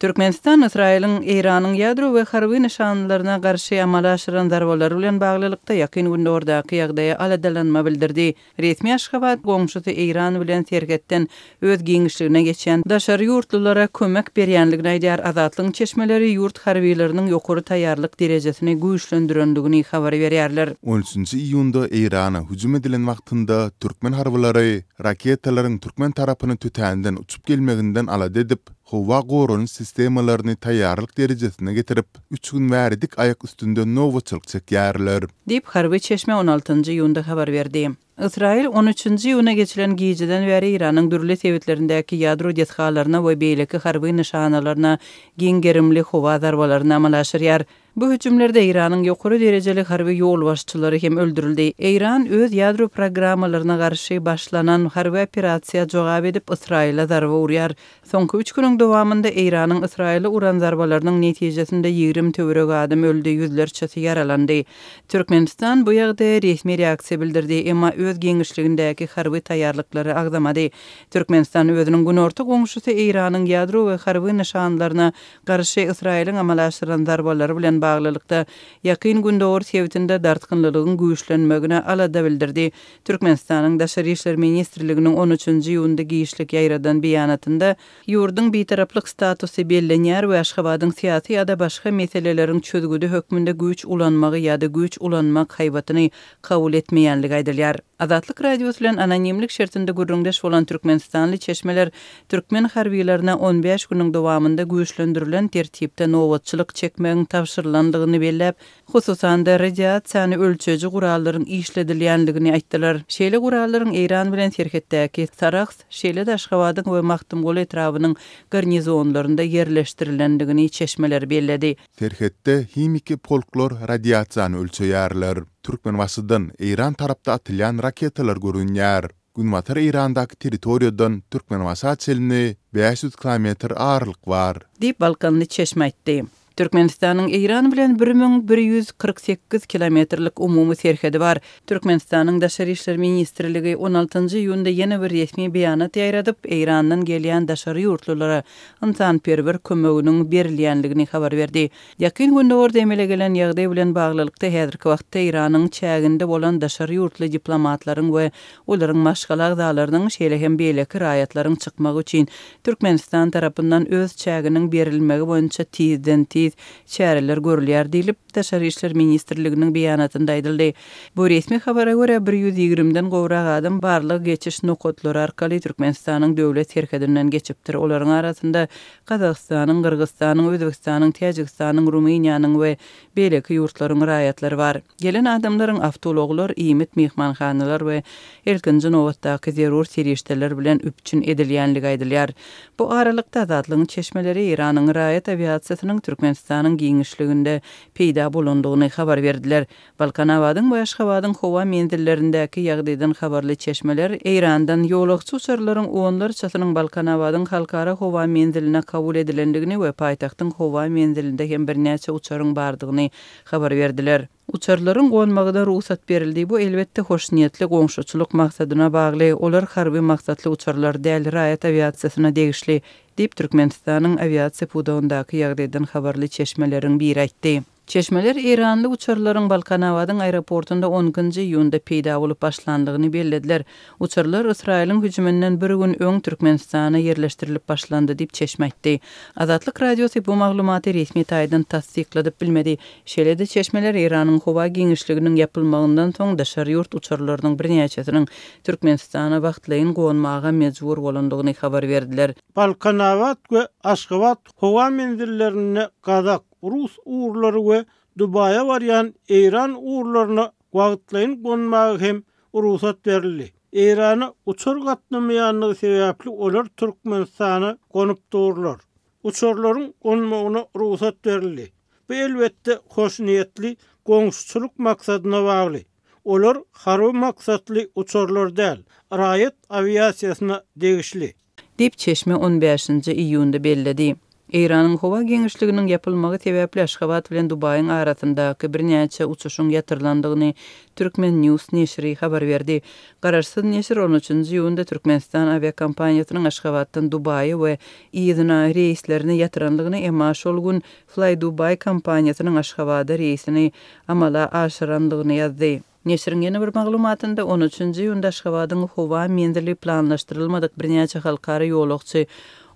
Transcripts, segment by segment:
Türkmenistan Ysraýylyň Eýranyň ýadro we harby nyşanlaryna garşy amala aşyran zarbalary bilen baglylykda Ýakyn Gündogardaky ýagdaýa aladalanma bildirdi. Resmi Aşgabat goňşusy Eýran bilen serhetden öz giňişligine geçýän daşary ýurtlulara kömek berýänligini aýdýar. Azatlygyň çeşmeleri ýurt harbylarynyň ýokary taýýarlyk derejesini güýçlendirendigini habar berýärler. On üçünji iýunda Eýrana hüjüm edilen wagtynda türkmen harbylary raketalaryň türkmen tarapyna tötänden uçup gelmeginden alada edip, howa goranyş sistemalaryny taýýarlyk derejesine getirip, üç gün bäri dik aýak üstünde nobatçylyk çekýärler. Diýip, harby çeşme on altynjy iýunda habar berdi. Ysraýyl on üçünji iýuna geçilen gijeden bäri Eýranyň dürli sebitlerindäki ýadro desgalaryna we beýleki harby nyşanalaryna giň gerimli howa zarbalaryny amala aşyrýar. Bu hüjümlerde Eýranyň ýokary derejeli harby ýolbaşçylary hem öldürildi. Eýran öz ýadro programmalaryna garşy başlanan harby operasiýa jogap edip, Ysraýyla zarba urýar. Soňky üç günüň dowamynda Eýranyň Ysraýyla uran zarbalarynyň netijesinde 20 töweregi adam öldi, ýüzlerçesi ýaralandy. Türkmenistan bu ýagdaýa resmi reaksiýa bildirdi, emma öz giňişligindäki harby taýýarlyklary agzamady. Türkmenistan özüniň günorta goňşusy Eýranyň ýadro we harby nyşanlaryna garşy Ysraýylyň amala aşyran zarbalary bilen baglylykda, Ýakyn Gündogar sebitinde dartgynlylygyň güýçlenmegine alada bildirdi. Türkmenistanyň Daşary işler ministrliginiň on üçünji iýunda giçlik ýaýradan beýanatynda, ýurduň bitaraplyk statusy bellenýär we Aşgabadyň syýasy ýa-da başga meseleleriň çözgüdi hökmünde güýç ulanmagy ýa-da güýç ulanmak haýbatyny kabul etmeýänligi aýdylýar. Azatlyk Radiosy bilen anonimlik şertinde gürrüňdeş bolan türkmenistanly çeşmeler türkmen harbylaryna on bäş günüň dowamynda güýçlendirilen tertipde nobatçylyk çekmegiň tabşyrylandygyny belläp, hususan-da, radiasiýany ölçeýji gurallaryň işledilýändigini aýtdylar. Şeýle gurallaryň Eýran bilen serhetdäki Sarahs, şeýle-de Aşgabadyň we Magtymguly etrabynyň garnizonlarynda ýerleşdirilendigini çeşmeler belledi. Serhetde himiki polklar radiasiýany ölçeýärler. Türkmenbaşydan Eýran tarapda atylýan raketalar görünýär. Günbatar Eýrandaky territoriýadan Türkmenbaşa çenli 500 kilometr aralyk bar. Diýip, balkanly çeşme aýtdy. Türkmenistanyň Eýran bilen 1148 kilometrlik umumy serhedi bar. Türkmenistanyň Daşary işler ministrligi on altynjy iýunda ýene bir resmi beýanat ýaýradyp, Eýrandan gelýän daşary ýurtlulara ynsanperwer kömeginiň berilýändigini habar berdi. Ýakyn Gündogarda emele gelen ýagdaý bilen baglylykda häzirki wagtda Eýranyň çäginde bolan daşary ýurtly diplomatlaryň we olaryň maşgala agzalarynyň, şeýle hem beýleki raýatlaryň çykmagy üçin Türkmenistan tarapyndan öz çäginiň berilmegi boýunça tizden-tiz çäreler görülýär diýlip, Daşary işler ministrliginiň beýanatynda aýdyldy. Bu resmi habara görä, bir ýüz ýigrimden gowrak adam barlag-geçiş nokatlary arkaly Türkmenistanyň döwlet serhedinden geçipdir. Olaryň arasynda Gazagystanyň, Gyrgyzystanyň, Özbegistanyň, Täjigistanyň, Rumyniýanyň we beýleki ýurtlaryň raýatlary bar. Gelen adamlaryň awtoulaglar, iýmit, myhmanhanalar we ilkinji nobatdaky zerur serişdeler bilen üpjün edilýänligi aýdylýar. Bu aralykda, Azatlygyň çeşmeleri Eýranyň raýat awiasiýasynyň Türkmenistanyň giňişliginde peýda bolandygyny habar berdiler. Balkanabadyň we Aşgabadyň howa menzillerindäki ýagdaýdan habarly çeşmeler Eýrandan ýolagçy uçarlaryň onlarçasynyň Balkanabadyň halkara howa menziline kabul edilendigini we paýtagtyň howa menzilinde hem birnäçe uçaryň bardygyny habar berdiler. Uçarlaryň gonmagyna rugsat berildi. Bu, elbetde, hoşniýetli goňşuçylyk maksadyna bagly. Olar harby maksatly uçarlar däl, raýat awiasiýasyna degişli, diýip, Türkmenistanyň awiasiýa pudagyndaky ýagdaýdan habarly çeşmeleriň biri aýtdy. Çeşmeler eýranly uçarlaryň Balkanabadyň aeroportunda on ikinji iýunda peýda bolup başlandygyny bellediler. Uçarlar Ysraýylyň hüjüminden bir gün öň Türkmenistana ýerleşdirilip başlandy diýip, çeşme aýtdy. Azatlyk Radiosy bu maglumaty resmi taýdan tassykladyp bilmedi. Şeýle-de çeşmeler Eýranyň howa giňişliginiň ýapylmagyndan soň daşary ýurt uçarlarynyň birnäçesiniň Türkmenistana wagtlaýyn gonmaga mejbur bolandygyny habar berdiler. Balkanabat we Aşgabat howa menzillerinde gazak, rus ugurlary we Dubaýa barýan eýran ugurlaryna wagtlaýyn gonmaga hem rugsat berildi. Eýrana uçar gatnamaýandygy sebäpli olar Türkmenistana gonup durlar. Uçarlaryň gonmagyna rugsat berildi. Bu elbetde hoşniýetli goňşuçylyk maksadyna bagly. Olar harby maksatly uçarlar däl, raýat awiasiýasyna degişli. Diýip, çeşme on bäşinji iýunda belledi. Eýranyň howa giňişliginiň ýapylmagy sebäpli Aşgabat bilen Dubaýyň arasyndaky birnäçe uçuşyň ýatyrylandygyny Turkmen News neşiri habar berdi. Garaşsyz neşir on üçünji iýunda Türkmenistan awiakompaniýasynyň Aşgabatdan Dubaýa we yzyna reýslerini ýatyrandygyny, emma şol gün Flydubai kompaniýasynyň Aşgabada reýsini amala aşyrandygyny ýazdy. Neşiriň ýene bir maglumatynda, on üçünji iýunda Aşgabadyň howa menzili planlaşdyrylmadyk birnäçe halkara ýolagçy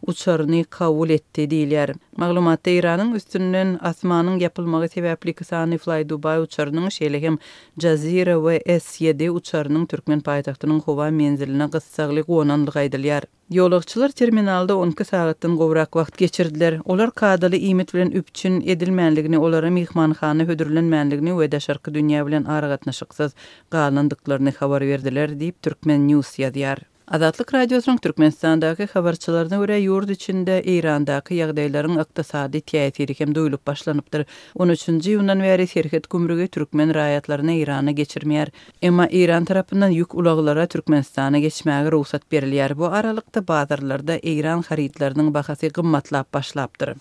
uçaryny kabul etdi diýilýär. Maglumatda Eýranyň üstünden asmanyň ýapylmagy sebäpli iki sany Flydubai uçarynyň, şeýle hem Jazeera we S ýedi uçarynyň türkmen paýtagtynyň howa menziline gyssagly gonandygy aýdylýar. Ýolagçylar terminalda 12 sagatdan gowrak wagt geçirdiler. Olar kadaly iýmit bilen üpjün edilmänligini, olara myhmanhana hödürlenmänligini we daşarky dünýä bilen aragatnaşyksyz galandyklaryny habar berdiler diýip, Turkmen. News ýazýar. Azatlyk Radiosynyň Türkmenistandaky habarçylaryna görä, ýurt içinde Eýrandaky ýagdaýlaryň ykdysady täsiri hem duýlup başlanypdyr. On üçünji iýundan bäri serhet gümrügi türkmen raýatlaryny Eýrana geçirmeýär. Emma Eýran tarapyndan ýük ulaglara Türkmenistana geçmäge rugsat berilýär. Bu aralykda, bazarlarda eýran harytlarynyň bahasy gymmatlap başlapdyr.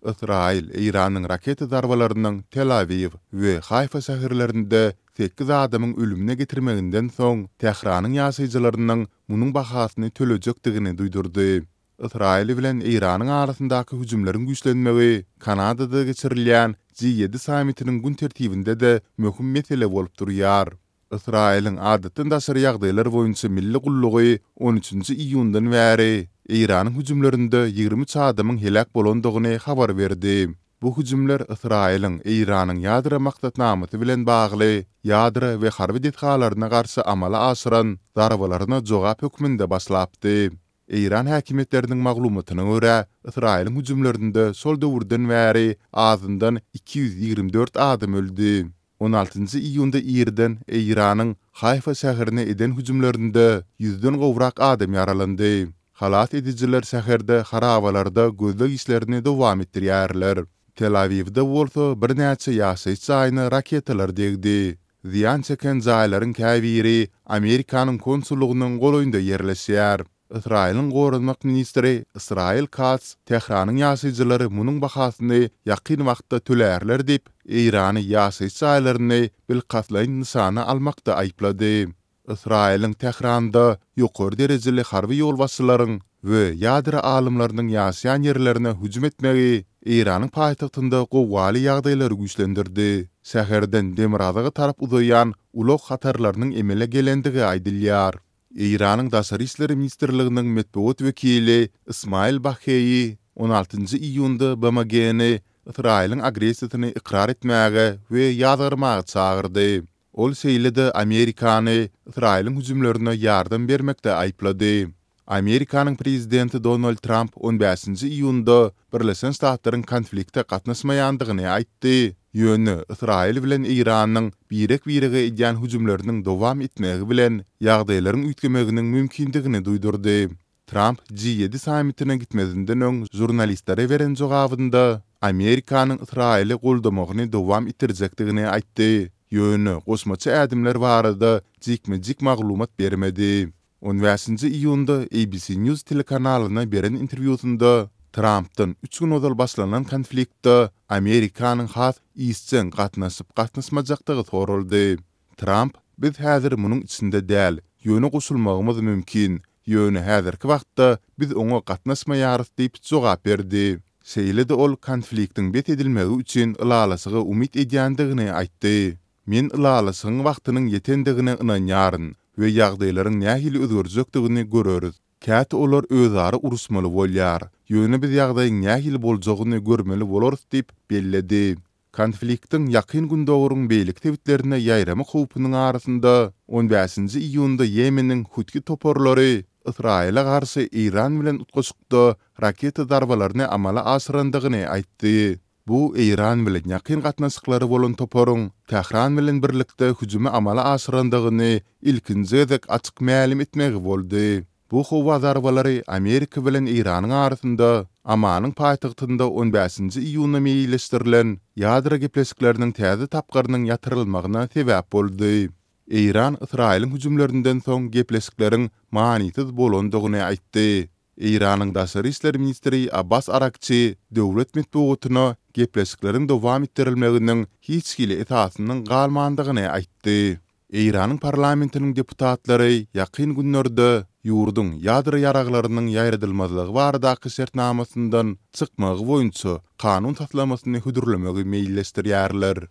Ysraýyl Eýranyň raketa zarbalarynyň Tel-Awiw we Haýfa şäherlerinde sekiz adamyň ölümine getirmeginden soň, Tähranyň ýaşaýjylarynyň munuň bahasyny tölejekdigini duýdurdy. Ysraýyl bilen Eýranyň arasyndaky hüjümleriň güýçlenmegi Kanadada geçirilýän Ji ýedi sammitiniň gün tertibinde-de möhüm mesele bolup durýar. Ysraýylyň Adatdan daşary ýagdaýlar boýunça milli gullugy on üçünji iýundan bäri Eýranyň hüjümlerinde 23 adamyň heläk bolandygyny habar berdi. Bu hüjümler Ysraýylyň Eýranyň ýadro maksatnamasy bilen bagly ýadro we harby desgalaryna garşy amala aşyran zarbalaryna jogap hökmünde başlapdy. Eýran häkimiýetleriniň maglumatyna görä, Ysraýylyň hüjümlerinde şol döwürden bäri azyndan 224 adam öldi. On altynjy iýunda irden Eýranyň Haýfa şäherine eden hüjümlerinde ýüzden gowrak adam ýaralandy. Halas edijiler şäherde harabalarda gözleg işlerini dowam etdirýärler. Tel-Awiwde bolsa birnäçe ýaşaýyş jaýyna raketalar degdi. Zyýan çeken jaýlaryň käbiri Amerikanyň konsullygynyň golaýynda ýerleşýär. Ysraýylyň goranmak ministri Ysraýyl Kats Tähranyň ýaşaýjylary munuň bahasyny ýakyn wagtda tölärler diýip, Eýrany ýaşaýyş jaýlaryny bilkastlaýyn nyşana almakda aýyplady. Ysraýylyň Tähranda ýokary derejeli harby ýolbaşçylaryň we ýadro alymlarynyň ýaşaýan ýerlerine hüjüm etmegi Eýranyň paýtagtynda gowgaly ýagdaýlary güýçlendirdi. Şäherden demirgazyga tarap uzaýan ulag hatarlarynyň emele gelendigi aýdylýar. Eýranyň Daşary işler ministrliginiň metbugat wekili Ismail Baheýi on altynjy iýunda BMG-ni Ysraýylyň agressiýasyny ykrar etmäge we ýazgarmaga çagyrdy. Ol şeýle-de Amerikany Ysraýylyň hüjümlerine ýardam bermekde aýyplady. Amerikanyň prezidenti Donald Tramp on bäşinji iýunda Birleşen Ştatlaryň konflikte gatnaşmaýandygyny aýtdy, ýöne Ysraýyl bilen Eýranyň birek-birege edýän hüjümleriniň dowam etmegi bilen ýagdaýlaryň üýtgemeginiň mümkindigini duýdurdy. Tramp Ji ýedi sammitine gitmezinden öň žurnalistlere beren jogabynda Amerikanyň Ysraýyly goldamagyny dowam etdirjekdigini aýtdy, ýöne goşmaça ädimler barada jikme-jik maglumat bermedi. On bäşinji iýunda ABC News telekanalyna beren interwýusynda Trampdan üç gün ozal başlanan konfliktde Amerikanyň has işjeň gatnaşyp-gatnaşmajakdygy soraldy. Tramp, Biz häzir munuň içinde däl, ýöne goşulmagymyz mümkin. Ýöne häzirki wagtda biz oňa gatnaşmaýarys diýip jogap berdi. Şeýle-de ol konfliktiň bes edilmegi üçin ylalaşyga umyt edýändigini aýtdy. Men ylalaşygyň wagtynyň ýetendigine ynanýaryn we ýagdaýlaryň nähili özgerjekdigini göreris. Käte olar özara uruşmaly bolýar, ýöne biz ýagdaýyň nähili boljagyny görmeli bolarys diýip belledi. Konfliktiň Ýakyn Gündogaryň beýleki sebitlerine ýaýramak howpunyň arasynda, on bäşinji iýunda Ýemeniň Hutgi toparlary Ysraýyla garşy Eýran bilen utgaşykda raketa zarbalaryny amala aşyrandygyny aýtdy. Bu Eýran bilen ýakyn gatnaşyklary bolan toparyň Tähran bilen birlikde hüjümi amala aşyrandygyny ilkinji gezek açyk mälim etmegi boldy. Bu howa zarbalary Amerika bilen Eýranyň arasynda Omanyň paýtagtynda on bäşinji iýunda meýilleşdirilen ýadro gepleşikleriniň täze tapgyrynyň ýatyrylmagyna sebäp boldy. Eýran Ysraýylyň hüjümlerinden soň gepleşikleriň manysyz bolandygyny aýtdy. Eýranyň daşary işler ministri Abbas Arakçi döwlet metbugatyna gepleşikleriň dowam etdirilmeginiň hiç hili esasynyň galmandygyny aýtdy. Eýranyň parlamentiniň deputatlary ýakyn günlerde ýurduň ýadro ýaraglarynyň ýaýradylmazlygy baradaky şertnamasyndan çykmagy boýunça kanun taslamasyny hödürlemegi meýilleşdirýärler.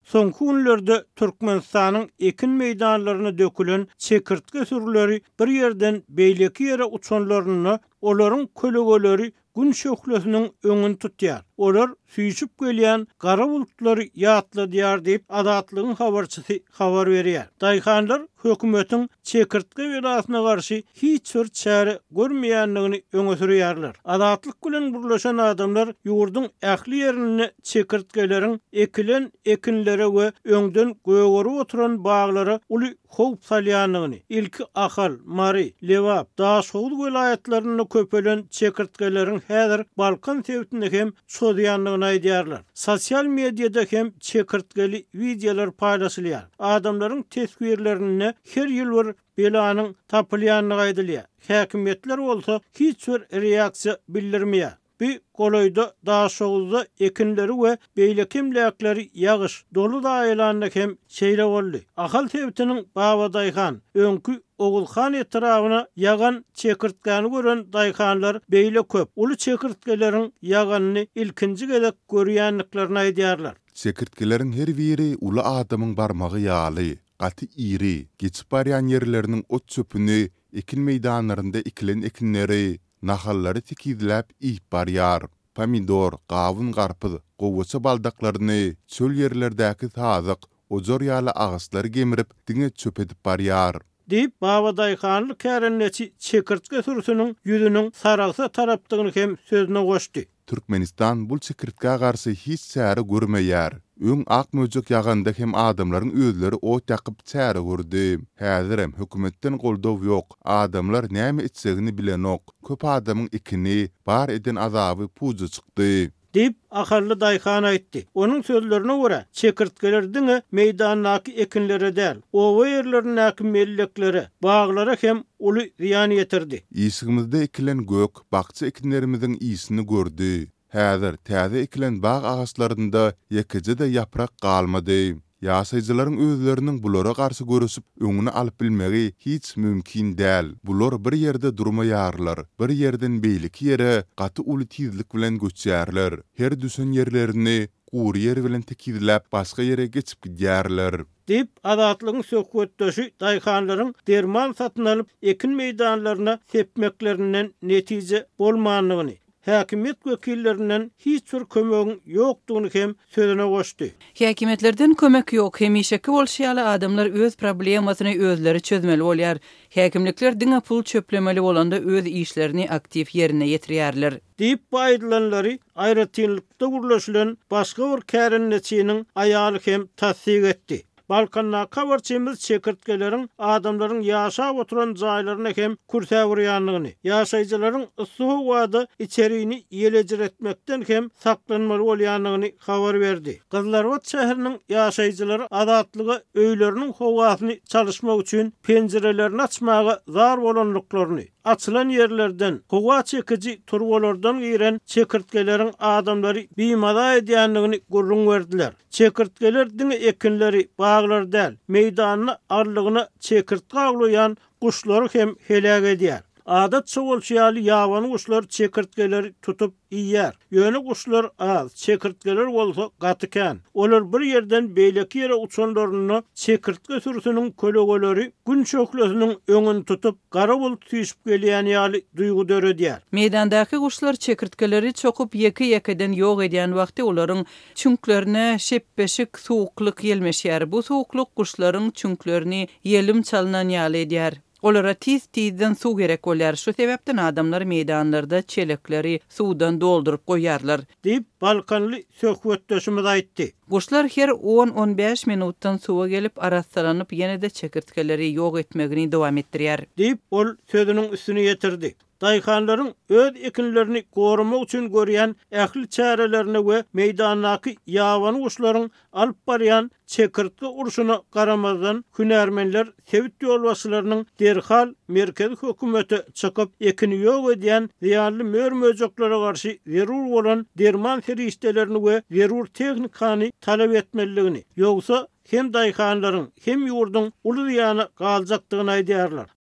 Soňky günlerde Türkmenistanyň ekin meýdanlaryna dökülen çekirtge sürüleri bir ýerden beýleki ýere uçanlarynda olaryň kölegeleri Gün şöhlesiniň öňüni tutýar. Olar süýşüp gelýän gara bulutlary ýatladýar diýip, Azatlygyň habarçysy habar berýär. Daýhanlar hökümetiň çekirtge belasyna garşy hiç bir çäre görmeýändigini öňe sürýärler. Azatlyk bilen gürleşen adamlar ýurduň ähli ýerinde çekirtgeleriň ekilen ekinlere we öňden gögerip oturan baglara uly howp salýandygyny, ilki Ahal, Mary, Lebap, Daşhowuz welaýatlarynda köpelen çekirtgeleriň häzir Balkan sebitinde hem çozýandygyny aýdýarlar. Sosial mediada hem çekirtgeli wideolar paýlaşylýar. Adamlaryň teswirlerinde her ýyl bir belanyň tapylýandygy aýdylýar. Häkimiýetler bolsa hiç bir reaksiýa bildirmeýär. Bu golaýda Daşoguzda ekinleri we beýleki emläkleri ýagyş, doly zaýalanda hem şeýle boldy. Ahal sebitiniň Babadaýhan, öňki Oguzhan etrabyna ýagan çekirtgäni gören daýhanlar beýle köp, uly çekirtgeleriň ýaganyny ilkinji gezek görýändiklerini aýdýarlar. Çekirtgeleriň her biri uly adamyň barmagy ýaly, gaty iri, geçip barýan ýerleriniň ot-çöpüni, ekin meýdanlarynda ekilen ekinleri, Nahallary tekizläp iýip barýar. Pomidor, gawun-garpyz, gowaça baldaklaryny, çöl ýerlerdäki sazak, ojar ýaly agaçlary gemrip, diňe çöp edip barýar. Diýip, babadaýhanly kärendeçi çekirtge sürüsiniň ýüzüniň Sarahsa tarapdygyny hem sözüne goşdy. Türkmenistan bul çekirtgä garşy hiç çäre görmeýär. Öň ak möjek ýaganda hem adamlaryň özleri ot ýakyp çäre gördi. Häzirem hökümetden goldaw ýok, adamlar näme etjegini bilenok. Köp adamyň ekini, bar eden azaby puja çykdy. Diýip, ahally daýhan aýtdy. Onuň sözlerine görä, çekirtgeler diňe meýdandaky ekinlere däl, oba ýerlerindäki melleklere, baglara hem uly zyýan ýetirdi. Işigimizde ekilen gök, bakja ekinlerimiziň işini gördi. Häzir täze ekilen bag agaçlarynda ýekeje-de ýaprak galmady. Ýaşaýjylaryň özleriniň bulara garşy göreşip, öňüni alyp bilmegi hiç mümkin däl. Bular bir ýerde durmaýarlar, bir ýerden beýleki ýere gaty uly tizlik bilen göçýärler. Her düşen ýerlerini gury ýer bilen tekizläp, başga ýere geçip gidýärler. Diýip, Azatlygyň söhbetdeşi daýhanlaryň derman satyn alyp, ekin meýdanlaryna sepmeklerinden netije bolmandygyny, häkimiýet wekillerinden hiç bir kömegiň ýokdugyny hem sözüne goşdy. Häkimiýetlerden kömek ýok. Hemişeki bolşy ýaly, adamlar öz problemasyny özleri çözmeli bolýar. Häkimlikler diňe pul çöplemeli bolanda öz işlerini aktiw ýerine ýetirýärler. Diýip, bu aýdylanlary aýratynlykda gürleşilen başga bir kärendeçiniň aýaly hem tassyk etdi. Balkandaky habarçymyz çekirtgeleriň adamlaryň ýaşap oturan jaýlaryna hem kürsäp urýandygyny, ýaşaýjylaryň yssy howada içerini ýelejiretmekden hem saklanmaly bolýandygyny habar berdi. Gyzylarbat şäheriniň ýaşaýjylary Azatlyga öýleriniň howasyny çalyşmak üçin penjirelerini açmaga zar bolandyklaryny, Açylan ýerlerden, howa çekiji turbalardan giren çekirtgeleriň adamlary bimaza edýändigini gürrüň berdiler. Çekirtgeler diňe ekinleri, baglary däl, meýdanda aldygyna çekirtge awlaýan guşlary hem heläk edýär. Adatça bolşy ýaly ýabany guşlar çekirtgeleri tutup, iýýär. Ýöne guşlar az, çekirtgeler bolsa gaty kän. Olar bir ýerden beýleki ýere uçanlarynda çekirtge sürüsiniň kölegeleri Gün şöhlesiniň öňüni tutup, gara bulut süýşüp gelýän ýaly duýgy döredýär. Meýdandaky guşlar çekirtgeleri çokup ýeke-ýekeden ýok edýän wagty olaryň çüňklerine şepbeşik suwuklyk ýelmeşýär. Bu suwuklyk guşlaryň çüňklerini ýelim çalnan ýaly edýär. Olara tiz-tizden suw gerek bolýar, şu sebäpden adamlar meýdanlarda çelekleri suwdan dolduryp goýýarlar. Diýip, balkanly söhbetdeşimiz aýtdy. Guşlar her on-on bäş minutdan suwa gelip, arassalanyp, ýene-de çekirtgeleri ýok etmegini dowam etdirýär. Diýip, ol sözüniň üstüni ýetirdi. Daýhanlaryň öz ekinlerini goramak üçin görýän ähli çärelerine we meýdandaky ýabany guşlaryň alyp barýan çekirtge urşuna garamazdan, hünärmenler sebit ýolbaşçylarynyň derhal merkezi hökümete çykyp, ekini ýok edýän zyýanly mör-möjeklere garşy zerur bolan derman serişdelerini we zerur tehnikany talap etmelidigini, ýogsa hem daýhanlaryň, hem ýurduň uly zyýana galjakdygyny aýdýarlar.